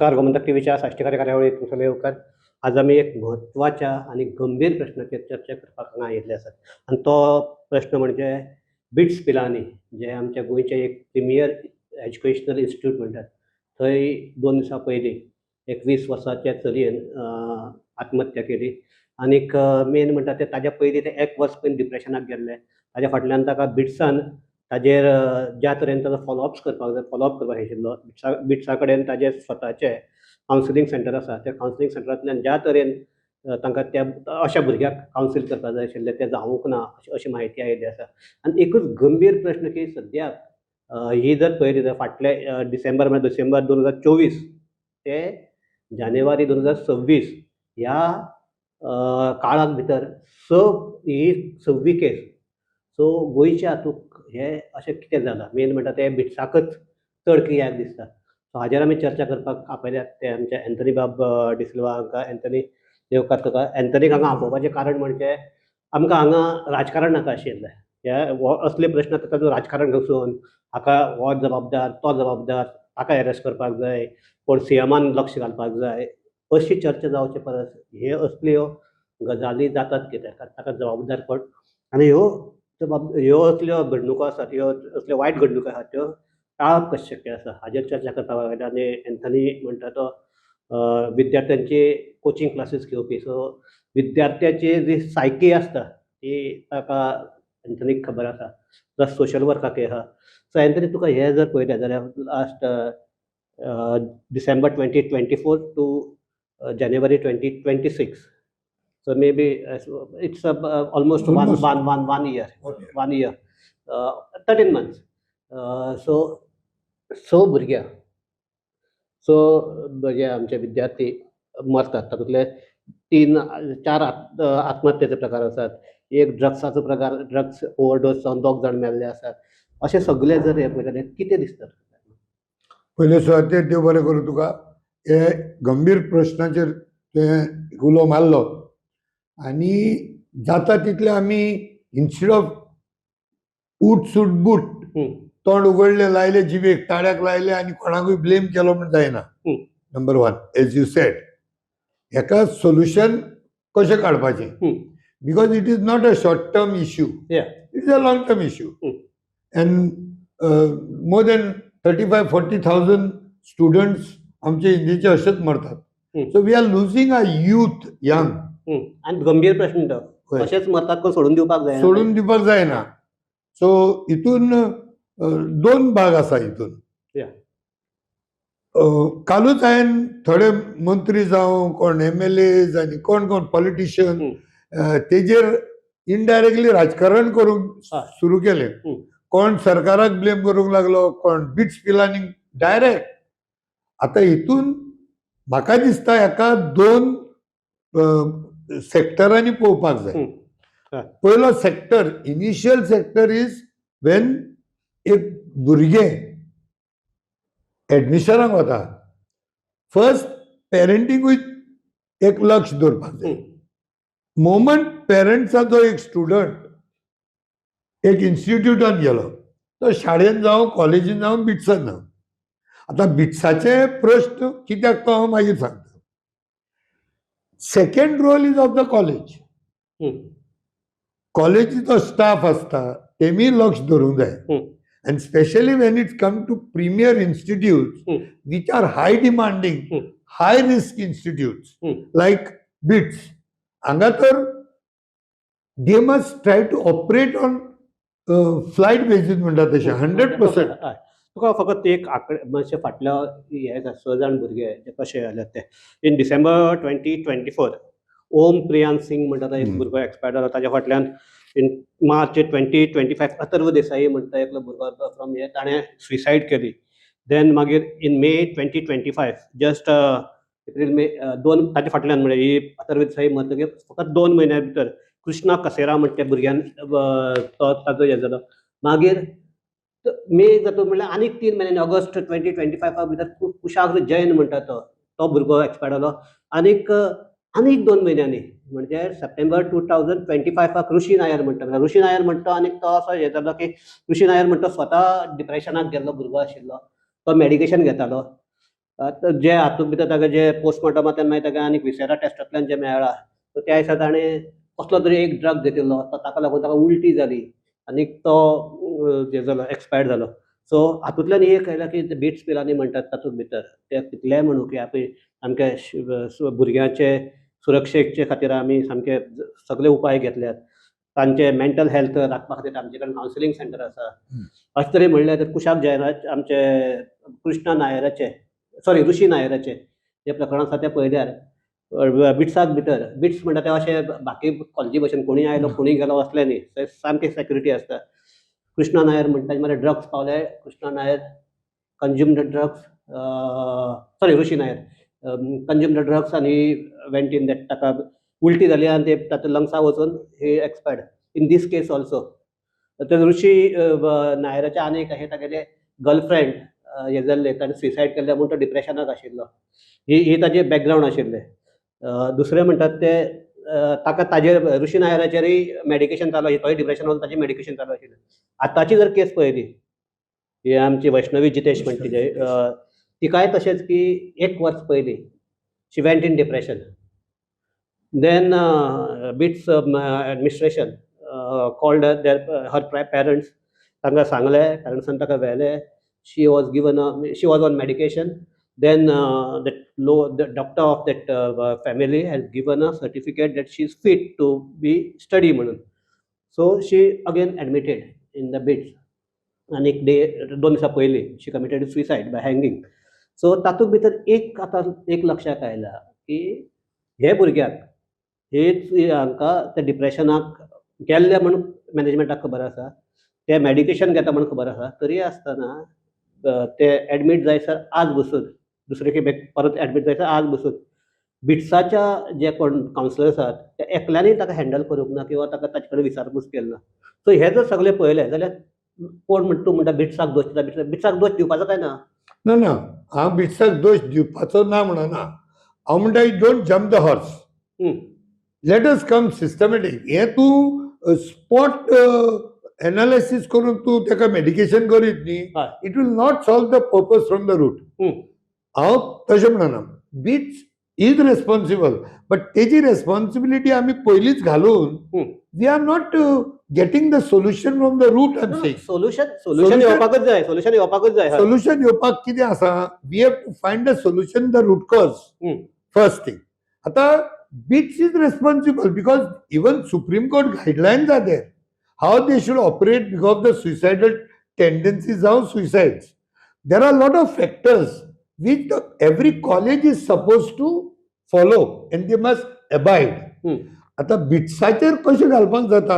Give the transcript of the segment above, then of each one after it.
नमस्कार. गोमंतक टीव्हीच्या साश्टीकारी कार्यावळीत तुमचो येवकार. आज आमी एक म्हत्वाच्या आनी गंभीर प्रश्नाचेर चर्चा करपाक हांगा आयिल्ले आसात आनी तो प्रश्न म्हणजे बिट्स पिलानी, जे आमच्या गोंयचे एक प्रिमियर एज्युकेशनल इन्स्टिट्यूट म्हणटात, थंय 2 दिसां पयलीं एक 20 वर्साच्या चलयेन आत्महत्या केली. आनीक मेन म्हणटा ते ताज्या पयलीं ते एक वर्स पयलीं डिप्रेशनाक गेल्ले. ताज्या फाटल्यान ताका बिट्सान ताजेर ज्या तरेन ताजो फॉलोअप्स करपाक जाय, फॉलोअप करपाक जाय आशिल्लो. बिट्सा कडेन ताजे स्वताचे कावन्सिलींग सेंटर आसा. त्या कावन्सिलींग सेंटरांतल्यान ज्या तरेन तांकां त्या अशा भुरग्याक कावन्सील करपाक जाय आशिल्लें, तें जावूंक ना अशी म्हायती आयिल्ली आसा. आनी एकूच गंभीर प्रश्न की सद्याक ही जर पळयली जाल्यार फाटले डिसेंबर, म्हळ्यार डिसेंबर 2024 ते जानेवारी 2026 ह्या काळाक भितर स ही सव्वी केस. सो गोंयच्या हातूंत हे अशें कितें जालां? मेन म्हणटा तें बिट्साकच चड कित्याक दिसता? सो हाजेर आमी चर्चा करपाक आपयल्यात ते आमचे एंथनी बाब डिसिल्वा हांकां. एंथनी, येवकार तुका. एंथनीक हांगा आपोवपाचें कारण म्हणजे आमकां हांगा राजकारण नाका आशिल्लें. हे हो असले प्रश्न आतां तातूंत राजकारण घुसोवन हाका हो जबाबदार, तो जबाबदार, ताका एरेस्ट करपाक जाय, कोण सीएमान लक्ष घालपाक जाय, अशी चर्चा जावचे परस हे असल्यो गजाली जातात कित्याक, ताका जबाबदार कोण आनी ह्यो असल्यो घडणुको आसात, ह्यो असल्यो वायट घडणुको आसात, त्यो टाळप कशें शक्य आसा, हाजेर चर्चा करपाक लागले. आनी एंथनी म्हणटा तो विद्यार्थ्यांची कोचिंग क्लासीस घेवपी. सो विद्यार्थ्याची जी सायकी आसता ती ताका, एंथनीक खबर आसा, प्लस सोशल वर्काकय आहा. सो एंथनी, तुका हें जर पळयलें जाल्यार last December 2024 to January 2026, so maybe it's almost one Almost. one year, one year 13 months. So स भुरग्यां, स भुरगे आमचे विद्यार्थी मरतात. तातूंतले तीन चार आत्महत्येचे प्रकार आसात, एक ड्रग्साचो प्रकार, ड्रग्स ओवरडोज जावन दोग जाण मेल्ले आसात. अशें सगळे जर हें पळयता जाल्यार कितें दिसता? पयले सुवातेर देव बरें करूं तुका. हे गंभीर प्रश्नाचेर तुवें उलो मारलो आनी जाता तितले आमी इन्स्टेड ऑफ उट सूट बूट तोंड उगडलें, लायलें जिबेक, ताळ्याक लायलें आनी कोणाकूय ब्लेम केलो म्हण जायना. Number one, as you said, हेका सोल्युशन कशें काडपाचें? Because it is not a short term issue. It is a long term issue. And more than 35-40 thousand students आमचे इंडियेचे अशेच मरतात. So we are losing our youth, young. आनी गंभीर प्रश्न तो. हय. अशेंच मरतात कोण सोडून दिवपाक जायना. सोडून दिवपाक जायना. सो हितून दोन भाग आसा हितून. कालूच हांवें थोडे मंत्री जावं कोण एमएलए आनी कोण कोण पॉलिटिशियन तेजेर इनडायरेक्टली राजकारण करूंक सुरू केलें. कोण सरकाराक ब्लेम करूंक लागलो, कोण बिट्स पिलानी डायरेक्ट. आतां हितून म्हाका दिसता हेका दोन सेक्टरांनी पळोवपाक जाय. पयलो sector, initial sector is when एक भुरगें एडमिशनाक वता, फर्स्ट पेरंटींगूय एक लक्ष दवरपाक जाय. मोमंट पेरंट्साचो एक स्टुडंट एक इन्स्टिट्यूटान गेलो, तो शाळेन जावं, कॉलेजीन जावं, बिट्सान जावं. आतां बिट्साचे प्रश्न कित्याक तो हांव मागीर सांगता. Second role is of the college. कॉलेजीचो स्टाफ आसता, तेमी लक्ष दवरूंक जाय. And specially when it come to premier institute which are high demanding, high risk institute like BITS, हांगा तर they must try to operate on flight basis म्हणटा तशें, 100%. हय. तुका फकत एक आंकडे मातशे फाटल्या हे आसा, स जाण भुरगे जे कशे जाल्यात ते. In December 2024 Om Priyan Singh म्हणटा तो एक भुरगो एक्सपायर्ड जालो. ताच्या फाटल्यान in March 2025 Atharva Desai म्हणटा एकलो भुरगो फ्रॉम हे, ताणें सुसायड केली. देन मागीर in May 2025, just April May, दोन ताच्या फाटल्यान, म्हणजे ही अथर्व देसाई मरतकीर फकत 2 म्हयन्या भितर कृष्णा कसेरा म्हणटा त्या भुरग्यान तो ताजो हे जालो. मागीर मे जाता म्हणल्यार आनीक 3 म्हयन्यांनी ऑगस्ट 2025 भितर कुशाग्र जैन म्हणटा तो तो भुरगो एक्सपायर्ड जालो. आनीक आनीक 2 म्हयन्यांनी म्हणजे सप्टेंबर 2025 ऋषी नायर म्हणटा, ऋषी नायर म्हणटा आनी तो असो हे जालो की ऋषी नायर म्हणटा स्वता डिप्रेशनाक गेल्लो भुरगो आशिल्लो, तो मेडिकेशन घेतालो. आतां जे हातूंत भितर ताका जे पोस्टमॉर्टमांतल्यान मागीर ताका आनी विसेरा टेस्टांतल्यान जें मेळ्ळां, सो त्या दिसा ताणें कसलो तरी एक ड्रग घेतिल्लो, ताका लागून ताका उल्टी जाली आनी तो हें जालो, एक्सपायर्ड जालो. सो हातूंतल्यान एक आयलां की बिट्स पिलानी म्हणटात तातूंत भितर ते कितलेय म्हणू की आपली सामके भुरग्यांचे सुरक्षेचे खातीर आमी सामके सगळे उपाय घेतल्यात, तांचे मेंटल हेल्थ राखपा खातीर आमचे कडेन कावन्सिलींग सेंटर आसा, अशें तरी म्हणलें तर कुशाक जयराज आमचे कृष्णा नायराचे, सॉरी, ऋषी नायराचे जे प्रकरण आसा तें पळयल्यार बिट्साक भितर, बिट्स म्हणटा ते अशें बाकी कॉलेजी भशेन कोणूय आयलो कोणूय गेलो असलें न्ही, थंय सामकी सेक्युरिटी आसता. कृष्णा नायर म्हणटा मरे ड्रग्स पावले, Krishna Nair consume the drugs, sorry, Rishi Nair consume the drugs आनी वेंट इन that, ताका उल्टी जाली आनी ते ताच्या लंग्सा वचून he expired. In this case also तर ऋषी नायराचे आनी एक अशें तागेले गर्लफ्रेंड हें जाल्लें, ताणें सुसायड केल्लें म्हूण तो डिप्रेशनाक आशिल्लो. ही ही ताजी बॅकग्रावंड आशिल्लें. दुसरें म्हणटात ते ताका ताजेर ऋषी नायराचेरय मॅडिकेशन चालू आशिल्लें, तोय डिप्रेशन वचून ताजें मॅडिकेशन चालू आशिल्लें. आतांची जर केस पळयली, ही आमची वैष्णवी जितेश म्हणटा तिजे, तिकाय तशेंच की एक वर्स पयलीं she went in depression, then BITS administration called their her parents, तांकां सांगलें, पेरंट्सान ताका व्हेलें, she was on medication, then that the doctor of that family has given a certificate that she is fit to be study म्हणून. So she again admitted in the BITS आनी एक day 2 दिसां पयलीं she committed suicide by hanging. So तातूंत भितर एक आतां एक लक्षात आयलां की हे भुरग्याक हेच हांकां ते डिप्रेशनाक गेल्ले म्हूण मॅनेजमेंटाक खबर आसा, ते मॅडिकेशन घेता म्हूण खबर आसा, तरी आसतना ते एडमीट जायसर आज बसून दुसरे खेपे परत एडमीट जायसर आज बसून बिट्साच्या जे कोण कावन्सिलर आसात ते एकल्यांनी ताका हँडल करूंक ना किंवा ताका ताचे कडेन विचारपूस केली ना. सो हें जर सगळें पळयलें जाल्यार कोण म्हणटा, तूं म्हणटा बिट्साक दोश दिता, बिट्साक दोश दिवपाचो काय ना? ना ना, हांव बिट्साक दोश दिवपाचो ना म्हणना. हांव म्हणटा, don't jump the horse. Let us come systematic. हें तूं स्पॉट एनालिसीस करून तूं ताका मेडिकेशन करीत न्ही, it will not solve the purpose from the root. हांव तशें म्हणना. BITS is responsible, but तेजी रेस्पॉन्सिबिलिटी आमी पयलींच घालून we are not getting the solution from the root, I am saying. Solution येवपाकच जाय, सोल्युशन येवपाकच जाय, हय. सोल्युशन येवपाक कितें आसा, we have to find the solution, the root cause first thing. आतां BITS is responsible because even Supreme Court guidelines are there how they should operate because of the suicidal tendencies जावं suicides. There are lot of factors which every college is supposed to follow and they must abide. आतां बिट्साचेर कशें घालपाक जाता?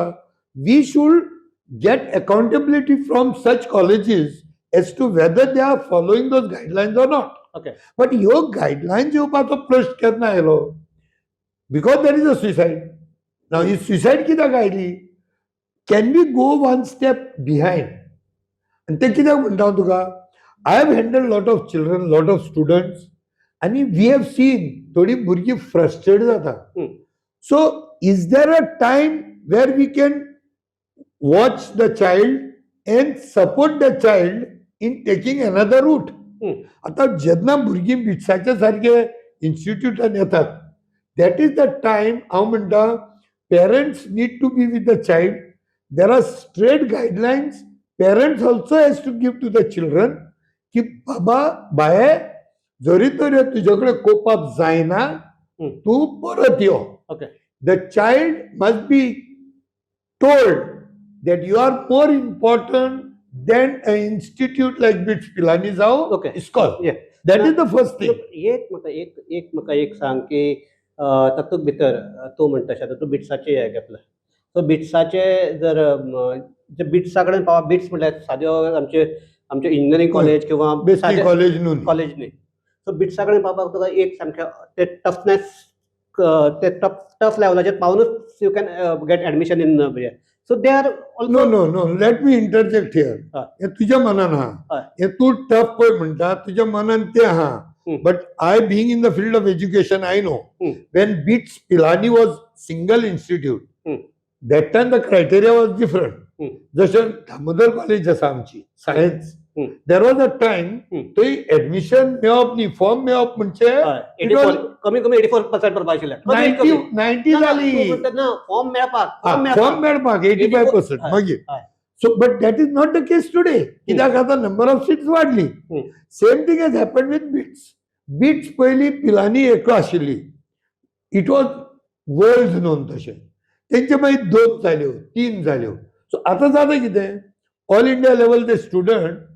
We should get accountability from such colleges as to whether they are following those guidelines or not. But ह्यो guidelines येवपाचो प्रश्न केन्ना आयलो? Because there is a suicide. Now he suicide कित्याक आयली? Can we go one step behind? आनी तें कित्याक म्हणटा हांव तुका, I have handle lot of children, lot of students, आनी we have seen थोडीं भुरगीं फ्रस्ट्रेट जाता. So is there a time where we can watch the child and support the child in taking another route? आतां जेन्ना भुरगीं बिट्साच्या सारके इन्स्टिट्यूटान येतात, that is the time हांव म्हणटा parents need to be with the child. There are straight guidelines parents also has to give to the children की बाबा बाये, जरी तर तुजे कडेन कोप अप जायना, तूं परत यो. The child must be told that you are more important than an institute like BITS Pilani जावं ISKCON. That is the first thing. एक म्हाका एक एक म्हाका एक सांग की तातूंत भितर तूं म्हणटा तशें आतां तूं बिट्साचें हें घेतलां, सो बिट्साचे जर जे बिट्सा कडेन पावप, बिट्स म्हळ्यार साद्यो आमचे आमचे इंजिनियरींग कॉलेज किंवा बेसिक कॉलेज न्हू. कॉलेज न्ही. सो बिट्सा कडेन पावपाक तुका एक सामकें ते टफनेस, ते टफ लेवलाचेर पावनूच you can get admission in, so they are No, let me interject here. हय. हे तुझ्या मनान आहा. हे तूं टफ पळय म्हणटा, तुझ्या मनान तें आहा, but I, being in the field of education, I know when BITS Pilani was single institute, that time the criteria was different. जशें दामोदर कॉलेज आसा आमची science There was a time थंय एडमिशन मेळप न्ही, फॉर्म मेळप म्हणजे हय, 84, कमी कमी 84% पडपा आशिल्लें. कमीत 90 कमी. 90 ना, ना, जाली. तूं म्हणटा ना, फॉर्म मेळपाक, फॉर्म फॉर्म मेळपाक. मेळपाक 85%. हय, मागीर so but that is not the case today, कित्याक आतां नंबर ऑफ सिट्स वाडली. Same thing has happen with BITS. BITS पयलीं पिलानी एक आशिल्ली, it was world known. तशें तेंचे मागीर दोन जाल्यो, तीन जाल्यो. सो आतां जाता कितें, all India level ते स्टुडंट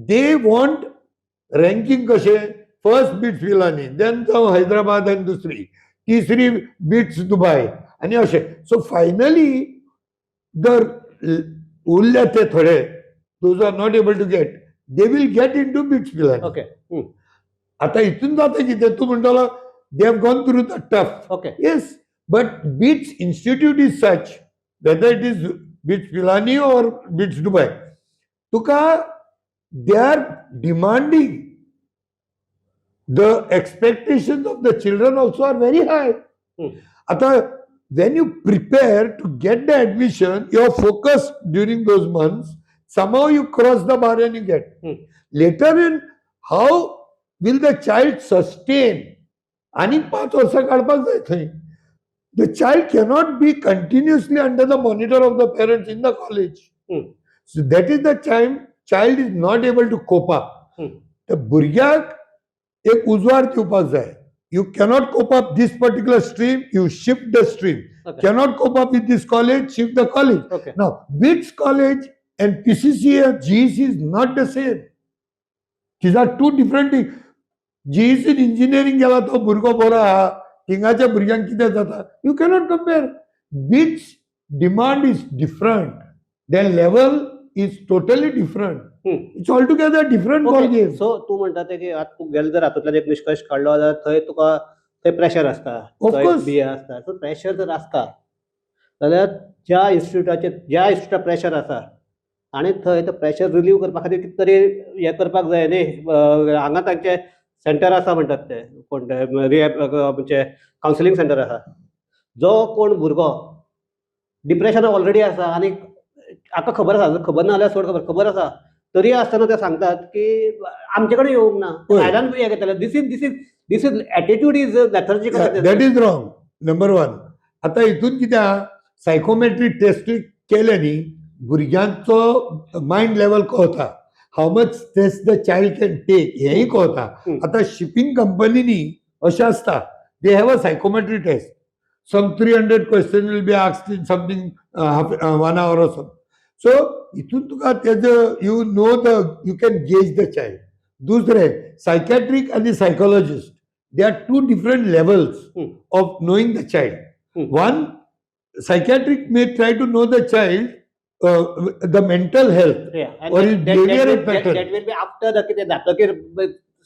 they want ranking कशें, फर्स्ट बिट्स पिलानी, देन जावं हैदराबाद, आनी दुसरी तिसरी बिट्स दुबाय आनी अशें. सो फायनली दर उरल्या ते थोडे, those are not able to get, they will get into BITS Pilani. आतां हितून जाता कितें, तूं म्हणटलो they have gone through the tough. Yes, but BITS institute is such, whether it is BITS Pilani or BITS Dubai, तुका they are demanding, the expectation of the children also are very high. आतां when you prepare to get the admission, you are focused during those months, somehow you cross the bar and you get. Later in, how will the child sustain? आनीक 5 वर्सां काडपाक जाय थंय. The child cannot be continuously under the monitor of the parents in the college. So that is the time child is not able to cope up. त्या भुरग्याक एक उजवाड दिवपाक जाय. You cannot cope up this particular stream, you shift the stream. Cannot cope up with this college, shift the college. Now, BITS college and PCC or GEC is not the same. These are two different things. GEC in engineering गेला तो भुरगो बरो आहा, थिंगाच्या भुरग्यांक कितें जाता, you cannot compare. BITS demand is different, their level is totally different. It's altogether different ball game. So तूं म्हणटा ते की आतां तूं गेले जर हातूंतल्यान एक निश्कर्श काडलो जाल्यार थंय तुका थंय प्रेशर आसता. Of थंय course. बी आसता. सो प्रेशर जर आसता जाल्यार ज्या इन्स्टिट्यूटाचेर, ज्या इन्स्टिट्यूटा प्रेशर आसा आनी थंय तो प्रेशर रिलीव करपा खातीर कितें तरी हें करपाक जाय न्ही. हांगा तांचे सेंटर आसा म्हणटात ते, कोण ते रिहॅब म्हणजे कावन्सिलींग सेंटर आसा. जो कोण भुरगो डिप्रेशनान ऑलरेडी आसा आनी हाका खबर आसा, खबर ना जाल्यार सोड, खबर खबर आसा तरी आसतना ते सांगतात की आमचे कडेन येवंक ना, भायल्यान हें घेतलें. This is attitude is lethargic. That is wrong, number one. आतां हितून कितें आहा, सायकोमेट्रीक टेस्ट केले न्ही, भुरग्यांचो मायंड लेवल कळता, how much stress the child can take हेंय कळता. आतां शिपींग कंपनीनी अशें आसता, they have a psychometry test, some 300 question will be asked in something half one hour or some. So हितून तुका तेजो you know the you can gauge the child. दुसरें, सायकॅट्रीक आनी psychologist, they are two different levels of knowing the child. One psychiatric may try to know the child, the mental health or his behavioral pattern. That will be after the कितें जातकीर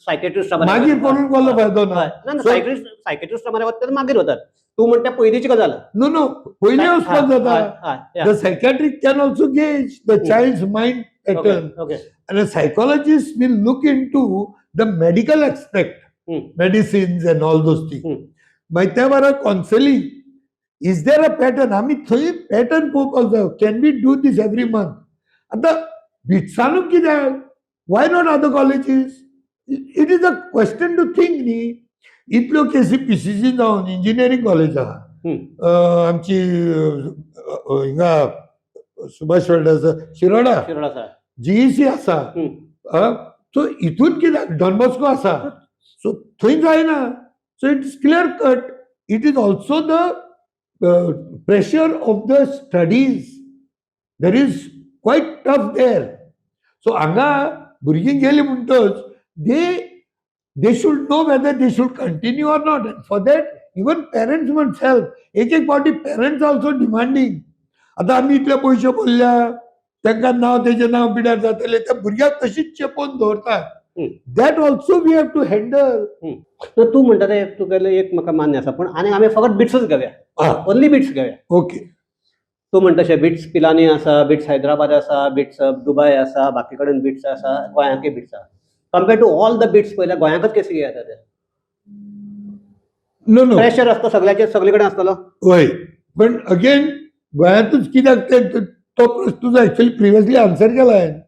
psychiatrist. मागीर करून कसलो फायदो ना. ना, psychiatrist वता तेन्ना मागीर वतात. तूं म्हणटा पयलींची गजाल. नो नो, पयलीं वचपाक जाता. The psychiatric can also gauge the child's mind pattern and a psychologist will look into the medical aspect, medicines and all those things. मागीर त्या बरोबर counselling, is there a pattern, आमी थंय पॅटर्न पळोवपाक जाय. Can we do this every month? आतां बिट्सानूच कित्याक, why not other colleges? It is a question to think न्ही. इतल्यो केसी पीसीसी जावन इंजिनियरींग कॉलेज आहा, आमची हिंगा सुभाष आसा शिरोडा, शिरोडा आसा. जीईसी आसा, सो हितून कित्याक, डॉन बॉस्को आसा, सो थंय जायना. So it's clear cut, it is also the pressure of the studies, there is quite tough there. So हांगा भुरगीं गेलीं म्हणटच they should know whether they should continue or not. For that even parents must help. एक एक फावटी parents also demanding. आतां आमी इतले पयशे भरल्या, तांकां नांव तेजें नांव पिड्यार जातलें, त्या भुरग्याक तशीच चेपोवन दवरतात. That also we have to handle. ना, तूं म्हणटा तें तुगेलें एक म्हाका मान्य आसा, पूण आनी आमी फकत बिट्सूच घेवया, ओन्ली बिट्स घेवया. तूं म्हणटा तशें बिट्स पिलानी आसा, बिट्स हैदराबाद आसा, बिट्स दुबाय आसा, बाकी कडेन बिट्स आसा, गोंयांकय बिट्स आसा. Compare to all the BITS पळयल्यार गोंयांकच केसी येता ते? No no. प्रेशर आसता सगळ्याचेर, सगळे कडेन आसतलो. हय, पण अगेन गोंयांतूच कित्याक ते, तो प्रश्न तुजो एक्चुअली प्रिवियसली आन्सर केला हांवें.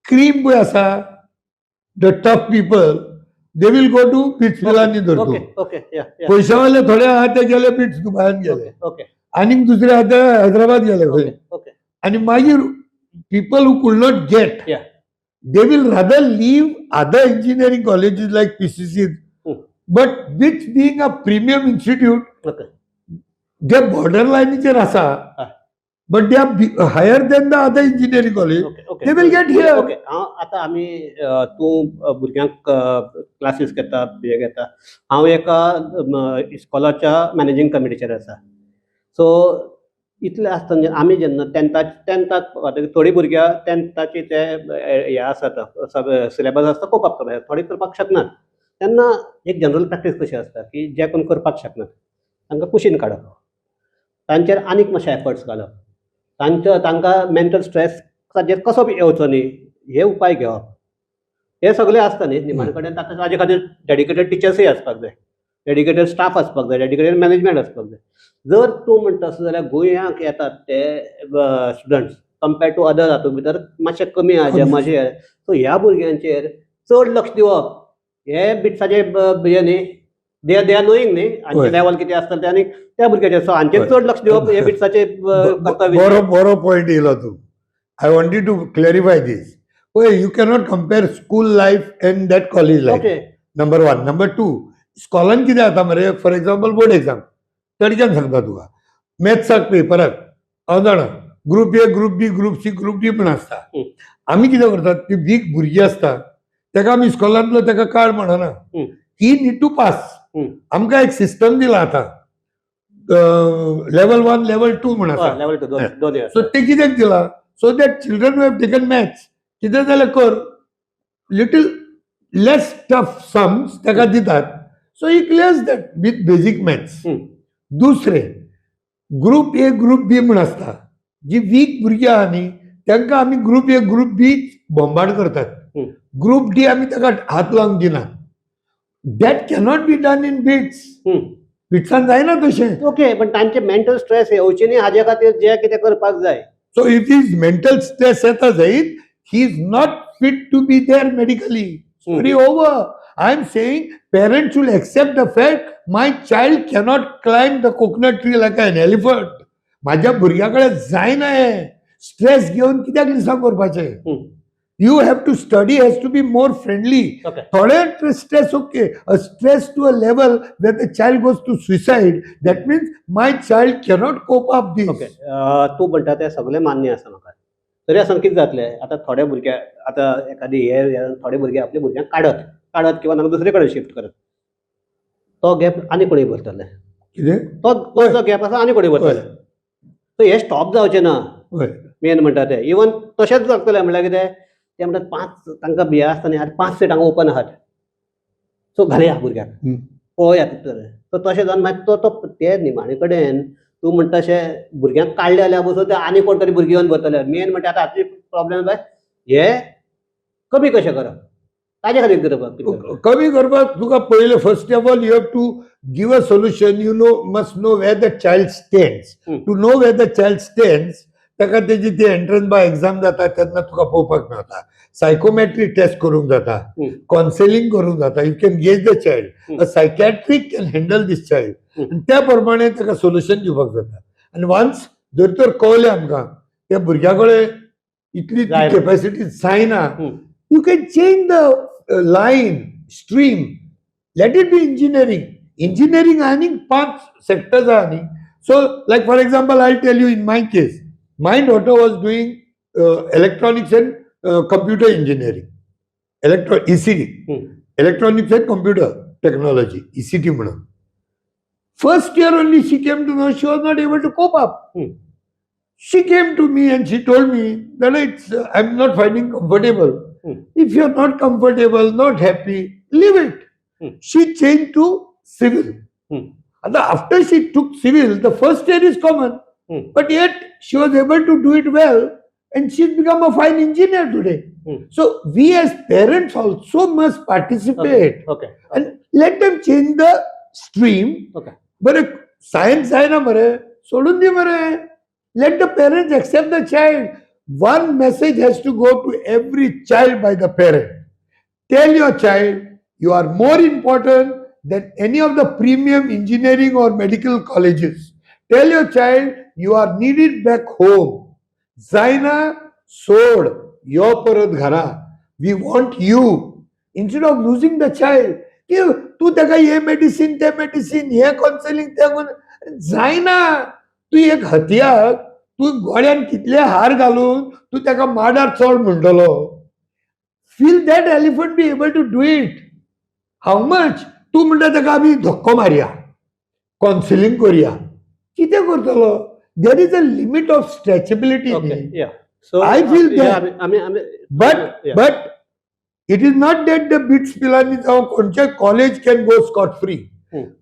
क्रीम पळय आसा, the tough people, they will go to BITS Pilani धर तूं. ओके ओके या या पयशावाले थोडे आहा ते गेले बिट्स दुबायान गेले. ओके ओके आनीक दुसरे आहा ते हैदराबाद गेले खंय. ओके ओके आनी मागीर people who could not get, they will rather leave other engineering colleges like PCC. But BITS being a premium institute, जे बॉर्डर लायनीचेर आसा, but they are higher than the other engineering college, okay okay they will get here. Okay, हांव आतां आमी तूं भुरग्यांक classes घेता, हे घेता. हांव एका इस्कॉलाच्या मॅनेजींग कमिटीचेर आसा. सो इतलें आसतना आमी जेन्ना टेंथाक आतां थोडीं भुरग्यां टेंथाची ते हे आसता, सिलेबस आसता, कोप अप करपाक थोडीं करपाक शकनात. तेन्ना एक जनरल प्रॅक्टीस कशी आसता की जे कोण करपाक शकनात तांकां कुशीन काडप, तांचेर आनीक मातशे एफर्ट्स घालप, तांचो तांकां मेंटल स्ट्रेस ताजेर कसो येवचो न्ही हे उपाय घेवप, हे सगळे आसता न्ही. निमाणे कडेन ताका ताजे खातीर डेडिकेटेड टिचर्सूय आसपाक जाय, डेडिकेटेड स्टाफ आसपाक जाय, डेडिकेटेड मॅनेजमेंट आसपाक जाय. जर तूं म्हणटा तसो जाल्यार गोंयांक येतात ते स्टुडंट्स कम्पेर्ड टू अदर हातूंत भितर मातशे कमी आहा जे कमी. मातशे. सो ह्या भुरग्यांचेर चड लक्ष दिवप हे बिट्साचे हे न्ही, they are knowing न्ही हांचे लेवल कितें आसतलें तें आनी त्या भुरग्याचेर. सो हांचेर चड लक्ष दिवप हे बिट्साचे कर्तव्य. बरो बरो पॉयंट येयलो तूं. I wanted to clarify this. पळय, you cannot compare school life and that college life. Number one. Number two, स्कॉलान कितें जाता मरे, फॉर एग्जाम्पल बोर्ड एक्झाम तडक्यान सांगता तुका, मॅथ्साक पेपराक हांव जाणा group A, group B, group C, group D म्हण आसता. आमी कितें करतात, ती वीक भुरगीं आसता ताका आमी इस्कॉलांतलो ताका कार्ड म्हणना, he need to pass. आमकां एक सिस्टम दिला आतां, लेवल वन, लेवल टू म्हण आसा. लेवल टू दोन. सो ते कित्याक दिला? So that children have taken maths, कितें जाल्यार कर, लिटील लेस टफ सम्स ताका दितात, so he clears that with basic maths. दुसरें, ग्रुप ए, ग्रुप बी म्हण आसता. जी वीक भुरगीं आहा न्ही तांकां आमी group A, group B bombard करतात. ग्रुप डी आमी ताका हात लावंक दिनात. That cannot be done in bits. बिट्सान जायना तशें. ओके, पण तांचे मेंटल स्ट्रेस येवचे न्ही हाजे खातीर जे कितें करपाक जाय. So if his mental stress येता जायत, he is not fit to be there medically. Story over. I am saying parents should accept the fact my child cannot climb the coconut tree like an elephant. माझ्या भुरग्या कडेन जायना हें. Stress घेवन कित्याक लिसांव करपाचें? You have to study, has to be more friendly. थोडे stress okay, a stress to a level where the child goes to suicide, that means my child cannot cope up this. Okay, तूं म्हणटा तें सगळें मान्य आसा म्हाका. तरी आसतना कितें जातलें आतां थोडे भुरगे आतां एखादी हे थोडे भुरगे आपल्या भुरग्यांक काडत काडत किंवा तांकां दुसरे कडेन शिफ्ट करत, तो गॅप आनी कोणी भरतले? कितें? तो तो जो गॅप आसा आनी कोणी भरतले. सो हे स्टॉप जावचें ना. मेन म्हणटा तें इवन तशेंच जातलें. म्हणल्यार कितें ते म्हणटात, पांच तांकां बी आसतना न्ही आतां पांच सिटांक ओपन आहात, सो घालया भुरग्याक पळोवया तितलें. सो तशें जावन मागीर तो तो ते निमाणे कडेन तूं म्हणटा तशें भुरग्यांक काडले जाल्यार पसून ते आनी कोण तरी भुरगीं येवन भरतले. मेन म्हणटा आतां हाची प्रॉब्लेम हे कमी कशें करप ताजे खातीर करपाक कितें करप? कमी करपाक तुका पयलें, first of all you have to give a solution. You know must know where the child stands. To know where the child stands, ताका तेजी ती एंट्रन्स बाय एक्झाम जाता तेन्ना तुका पळोवपाक मेळटा, सायकोमेट्री टेस्ट करूंक जाता, कॉन्सेलिंग करूंक जाता. You can gauge the child. A psychiatric can handle this child. आनी त्या प्रमाणे ताका सोल्युशन दिवपाक जाता. आनी वन्स जर तर कळलें आमकां त्या भुरग्या कडेन इतली जायना. कॅपॅसिटी जायना, you can change the line, stream. Let it be engineering. Engineering आनीक पांच सेक्टर्स आहा न्ही. So like for example, I tell you, in my case, my daughter was doing electronics and computer engineering, ECT, electronics and computer technology, ECT म्हणून. First year only she came to know she was not able to cope up. She came to me and she told me that it's I'm not finding comfortable. If you're not comfortable, not happy, leave it. She changed to civil. And after she took civil, the first year is common, but yet she was able to do it well and she's become a fine engineer today. So we as parents also must participate and let them change the stream. बरं, science जायना मरे, सोडून दी मरे. Let the parents accept the child. One message has to go to every child by the parent. Tell your child you are more important than any of the premium engineering or medical colleges. Tell your child you are needed back home. जायना सोड, यो परत घरा. We want you. Instead of losing the child की तूं ताका हे medicine, तें मेडिसीन, हें कॉन्सलिंग, तें जायना. तूं एक हतयाक तूं गळ्यान कितले हार घालून तूं ताका माडार चड म्हणटलो. Will that elephant be able to do it? How much तूं म्हणटा ताका आमी धक्को मारया, कॉन्सिलिंग करुया, कितें करतलो? There is a limit of stretchability. Okay, yeah, so I feel that. आमी आमी But but it is not that the BITS Pilani जावं खंयचें college can go scot free.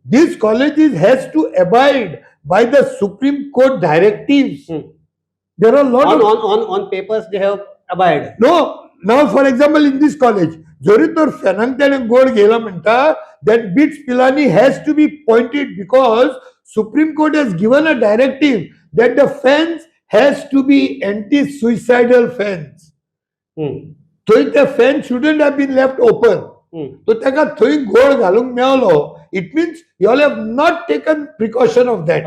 These colleges has to abide by the Supreme Court directives. There are lot on of on papers they have abide. No. Now, for example, in this college, जरी तर फॅनाक तेणें गोड घेयला म्हणटा, then BITS Pilani has to be pointed because Supreme Court has given a directive that the fence has to be anti-suicidal fence. थंय ते fan shouldn't have been left open. तो ताका थंय गोळ घालूंक मेवलो, it means you all have not taken precaution of that.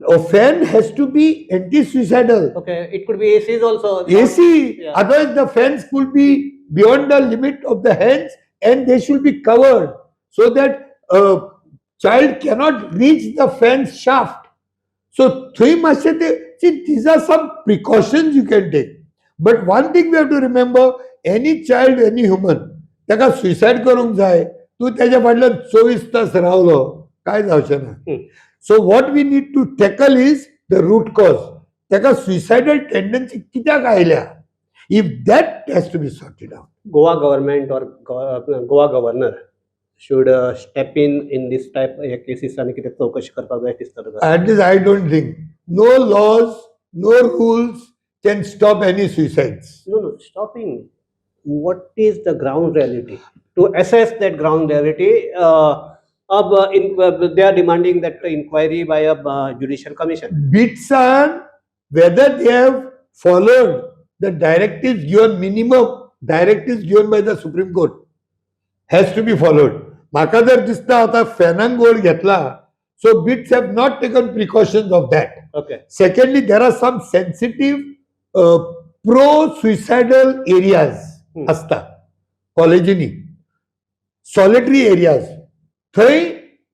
A fan has to be anti-suicidal. Okay, it could be ACs also. AC, otherwise the fans could be beyond the limit of the hands and they should be covered so that a child cannot reach the fan shaft. So थंय मातशें ते, see, these are some precautions you can take. But one thing we have to remember, any child, any human, ताका suicide करूंक जाय, तूं तेज्या फाटल्यान चोवीस तास रावलो काय जावचें ना. So what we need to tackle is the root cause. ताका सुसायडल टेंडन्सी कित्याक आयल्या, if that has to be sorted out. Goa government or Goa governor should step in this type hey cases आनी कितें चवकशी करपाक जाय दिसता तुका? At least I don't think no laws, no rules can stop any suicides. No, stopping. What is the ground reality? To assess that ground reality, अब they are demanding that inquiry by a judicial commission. बिट्सान whether they have followed the directives given, minimum directives given by the Supreme Court has to be followed. म्हाका जर दिसता आतां फॅनाक गोळ घेतला, so BITS have not taken precautions of that. Secondly, there are some sensitive pro suicidal areas आसता कॉलेजींनी, solitary areas, थंय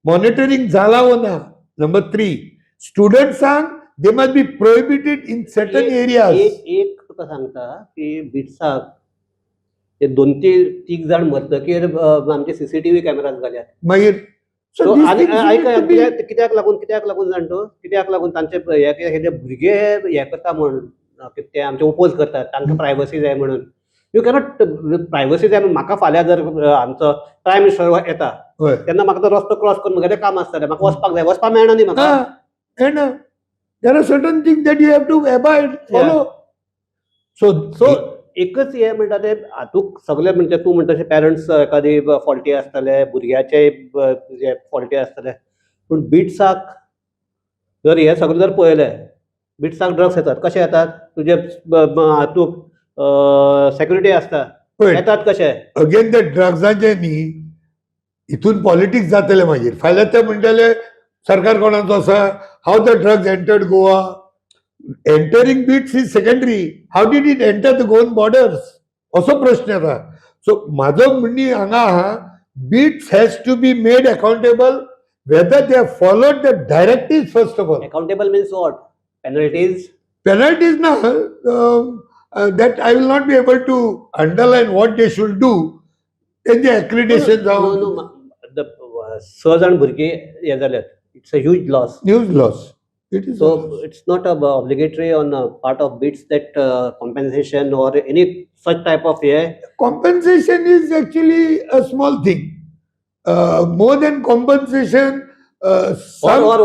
monitoring जाला वो ना. नंबर थ्री, स्टुडंट्सांक they must be prohibited in certain areas. एक एक तुका सांगता की बिट्साक ते दोन तीन तीग जाण मरतकीर आमचे सीसीटीव्ही कॅमेराज घाल्यात. मागीर So, so आनी आयक, कित्याक लागून जाण तूं, कित्याक लागून तांचे हे हे भुरगे हे करता म्हण ते आमचे ओपोज करतात, तांकां प्रायवसी जाय म्हणून. You cannot privacy जाय म्हणून. म्हाका फाल्यां जर आमचो प्रायम मिनिस्टर येता तेन्ना म्हाका तो रस्तो क्रॉस करून म्हगेलें काम आसतलें, म्हाका वचपाक जाय, वचपाक मेळना न्ही म्हाका. And there are certain things that you have to abide, follow. So so एकच हे म्हणटा ते हातूंत सगळे म्हणजे तूं म्हणटा तशें पेरंट्स एखादी फॉल्टी आसतले, भुरग्याचे जे फॉल्टी आसतले, पूण बिट्साक जर हे सगळें जर पळयलें, बिट्साक ड्रग्स येतात कशे येतात? तुजे हातूंत सेक्युरिटी आसता, येतात कशे? अगेन ते ड्रग्सांचे न्ही, हितून पॉलिटिक्स जातले मागीर. फाल्यां ते म्हणटले सरकार कोणाचो आसा, how the drugs entered Goa? Entering BITS is secondary. How did it enter the Goan borders? असो प्रश्न येता. सो म्हाजो म्हणणी हांगा आहा, BITS has to be made accountable whether they have followed the directive, first of all. Accountable means what? Penalties? Penalties na, that I will not be able to underline what they should do. तेंचे accreditation जावं. No, स जाण भुरगीं हे जाल्यात, it's a huge loss. Huge loss it is. So it's not a obligatory on a part of BITS that compensation or any such type of, yeah. Compensation is actually a small thing. More than compensation, or some or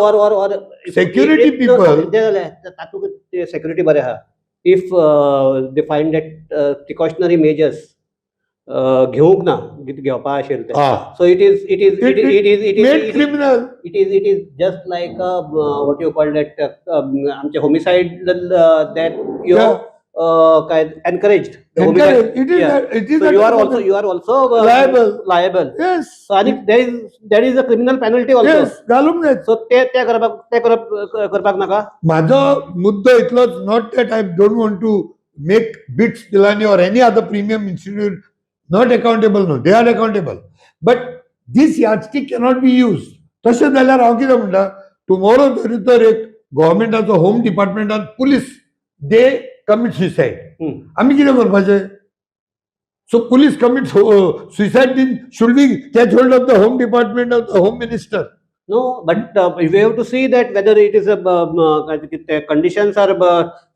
security if- no, people- ते जालें, तातूंत security बरें आहा. If they find that precautionary measures घेवंक ना, घेवपा आशिल्लें तें. हा. So it is it is made criminal. It is just like what you call that, आमचे होमिसाइड that you काय encourage. It is it is You are also liable. Liable. Yes. So आनी there is a criminal penalty also. Yes, घालूंक जाय. So ते ते करपाक, ते करप करपाक नाका. माझो मुद्दो इतलोच, not that I don't want to make BITS Pilani or any other premium institute not accountable. No, they are accountable, but these yardstick cannot be use. तशें जाल्यार हांव कितें म्हणटा, टुमॉरो तरी तर एक गव्हर्मेंटाचो होम डिपार्टमेंटान पुलीस, they commit suicide, आमी कितें करपाचें? So police commit suicide, then should we catch hold of the home department of the home minister? No, but we have to see that whether it is a the conditions are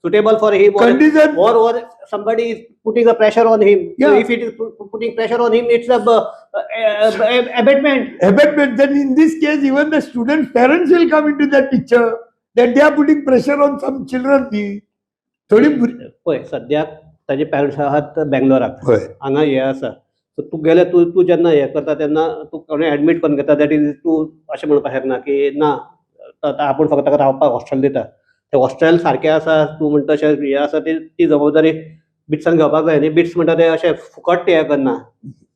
suitable for him or, condition or somebody is putting a pressure on him. So if it is putting pressure on him, it's a abatement. Abatement. Then in this case, even the students' parents will come into that picture, that they are putting pressure on some children न्ही. थोडी पळय, सद्याक ताजे parents आहात बेंगलोराक. हय. हांगा हे आसा. सो तूं गेले, तूं तूं जेन्ना हें करता तेन्ना तूं कोणें एडमीट करून घेता, that is तूं अशें म्हणपाक शकना की ना, आतां आपूण फक्त ताका रावपाक हॉस्टेल दिता. तें हॉस्टेल सारकें आसा, तूं म्हणटा तशें हें आसा, ती ती जबाबदारी बिट्सान घेवपाक जाय न्ही. बिट्स म्हणटा ते अशें फुकट ते हें करना.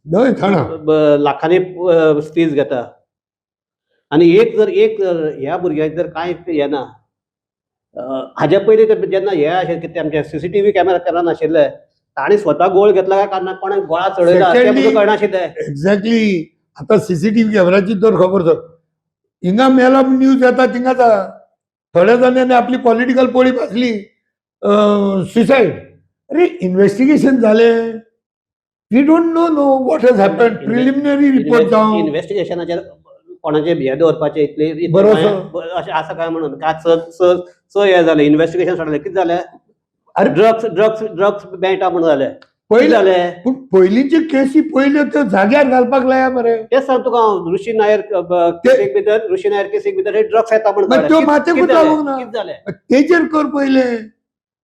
न्हय, जाणा. लाखांनी फीज घेता आनी एक जर एक जर ह्या भुरग्याक जर कांय येना, हाज्या पयलीं तर जेन्ना हे आशिल्लें कितें आमचे सीसीटीव्ही कॅमेरा तेन्ना नाशिल्ले, ताणी स्वता गोळ घेतला काय कारण कोणाक गोळा चडयला तें Secondly, कळनाशिल्लें. एक्झॅक्टली. आता सीसीटीव्ही कॅमेराची तर खबर तर हिंगा मेला न्यूज येता थिंगा जाता. थोड्या जाणांनी आपली पॉलिटिकल पोळी भाजली, सुसाईड. अरे, इन्व्हेस्टिगेशन झाले? We don't know, no, what has happen. Preliminary report जावं. इन्व्हेस्टिगेशनाचेर कोणाचे हे दवरपाचे इतले इतले भरोसो. अशें आसा काय म्हणून का स स स हे जालें, इन्व्हेस्टिगेशन सोडलें, कितें जालें? अरे ड्रग्स ड्रग्स ड्रग्स मेळटा म्हणून जालें, कितें पयले जालें? पूण पयलींच्यो केसी पयल्यो त्यो जाग्यार घालपाक लाया मरे. तेच सांग तुका हांव, ऋषी नायर केसीक भितर, ऋषी नायर केसीक भितर हे ड्रग्स येता म्हणून मागीर कळ्ळें. त्यो माथ्याकूच कितें जालें? लागूंक ना. कितें जालें? तेजेर कर पयले.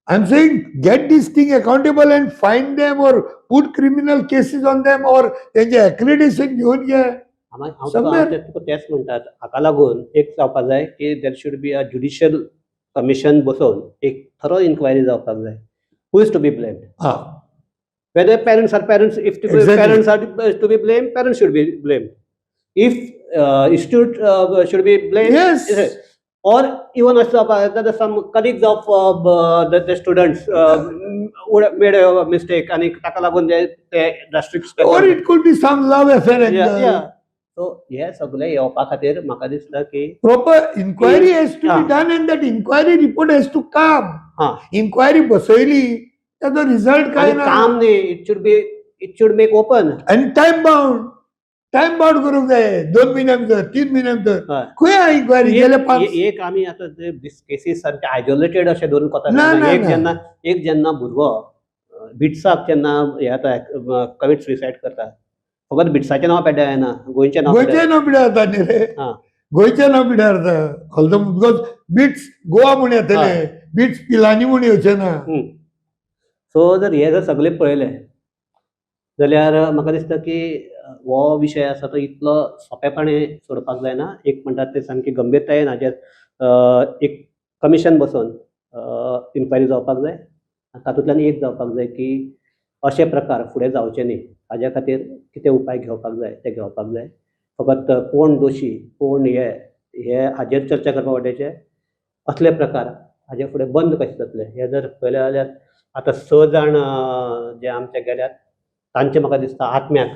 I am saying get this thing accountable and find them or put criminal cases on them or तेंचे एक्रेडिटेशन घेवन घे. हांव तुका Somewhere- तुका तेच म्हणटात, हाका लागून एक जावपाक जाय की there should be a judicial commission बसोवन एक थरो इन्क्वायरी जावपाक जाय, who is to be blamed, हा. Whether parents are parents, if to be, parents are to be blamed, parents should be blamed. If institute should be blamed, or even as some colleagues of the students would have made a mistake आणि ताका लागून ते ते drastic step. Or it could be some love affair. Yeah. So हे सगळे येवपा खातीर म्हाका दिसता की Proper inquiry has to be done and that inquiry report has to come. हा. इन्क्वायरी बसयली, त्याचो रिझल्ट काय आणि ना. काम न्ही, it should make open. आनी टायम बाउंड, टायम बाउंड करूंक जाय, 2 म्हयन्या भितर, 3 म्हयन्या भितर. खंय इन्क्वायरी गेले 5 एक आमी आतां केसीस सारके आयजोलेटेड अशें धरून कोता. ना, ना, एक ना. जेन्ना एक जेन्ना भुरगो बिट्साक जेन्ना हे जाता, कमीट सुसायड करता, फकत बिट्साचें नांव पेड्ड्यार जायना, गोंयचें नांव गोंयचें नांव पिड्यार जाता न्ही रे. हा. गोंयचें नांव पिड्यार जाता ऑल्दो because bits Goa म्हूण येतले, बिट्स पिलानी म्हूण येवचें ना. सो जर हे जर सगळें पळयलें जाल्यार म्हाका दिसता की हो विशय आसा तो इतलो सोंपेपणी सोडपाक जायना. एक म्हणटात ते सामकी गंभीरतायेन हाजेर एक कमिशन बसोवन इन्क्वायरी जावपाक जाय आनी तातूंतल्यान एक जावपाक जाय की अशे प्रकार फुडें जावचे न्ही हाज्या खातीर कितें उपाय घेवपाक जाय ते घेवपाक जाय. फकत कोण दोशी कोण हे हे हाजेर चर्चा करपा वाट्याचे, असले प्रकार हाजे फुडें बंद कशे जातले हे जर पळयलें जाल्यार आतां स जाण जे आमचे गेल्यात तांचे म्हाका दिसता आत्म्याक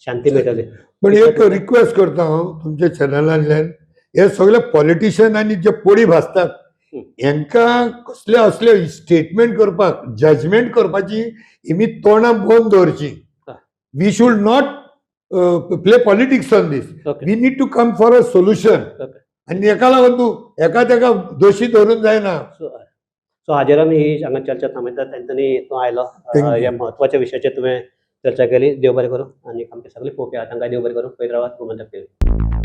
शांती मेळटली. पण एक रिक्वेस्ट करता हांव तुमच्या चॅनलांतल्यान, हे सगळे पॉलिटिशियन आनी जे पोळी भाजतात हेंकां कसले असले स्टेटमेंट करपाक, जजमेंट करपाची हेमी तोंडां बंद दवरची. We should not play politics on this. We need to come for a solution. आनी हेका लागून तूं हेका तेका दोशी धरून जायना. सो सो हाजेर आमी ही हांगा चर्चा थांबयतात. तेंच्यांनी तूं आयलो. Thank you. ह्या म्हत्वाच्या विशयाचेर तुवें चर्चा केली. देव बरें करूं आनी आमचे सगळे पळोवपी आहा तांकां देव बरें करूं. पळयत रावात गोमंतक टीव्ही.